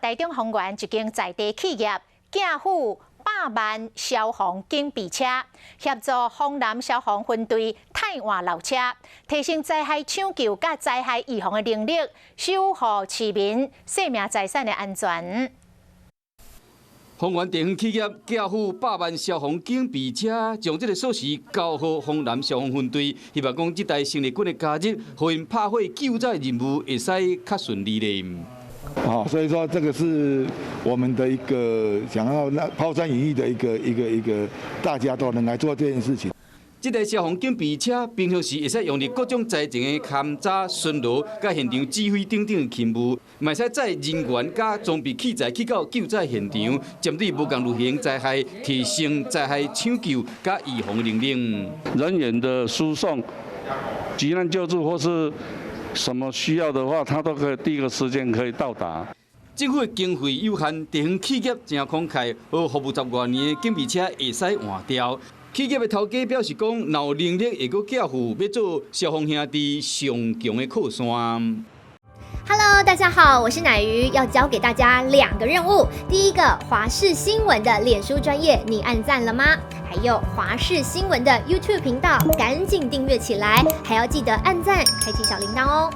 台中豐原一間在地企業寄付百萬消防警備車，協助豐南消防分隊替換老車，提升災害搶救佮災害預防的能力，守護市民生命財產的安全。豐原地方企業寄付百萬消防警備車，將這个鎖匙交予豐南消防分隊，希望講這台生力軍的加入，予𪜶拍火救災任務會使較順利咧。好，所以說這個是我們的一個想要讓拋磚引玉的一個，大家都能來做這件事情。這台消防警備車平常時會使用佇各種災情的勘查、巡邏、佮現場指揮等等的勤務，嘛會使載人員佮裝備器材去到救災現場，針對無仝類型災害，提升災害搶救佮預防能力。人員的輸送、急難救助或是什麼需要的話，他都可以第一個時間可以到達。政府的經費有限，地方企業誠慷慨，予服務十外年的警備車會使換掉。企業的頭家表示講，若有能力會閣寄付，欲做消防兄弟上強的靠山。 Hello，大家好，我是乃瑜，要交給大家兩個任務。第一個，華視新聞的臉書專頁，你按讚了嗎？還有華視新聞的 YouTube 頻道，趕緊訂閱起來，還要記得按讚，開啟小鈴鐺哦。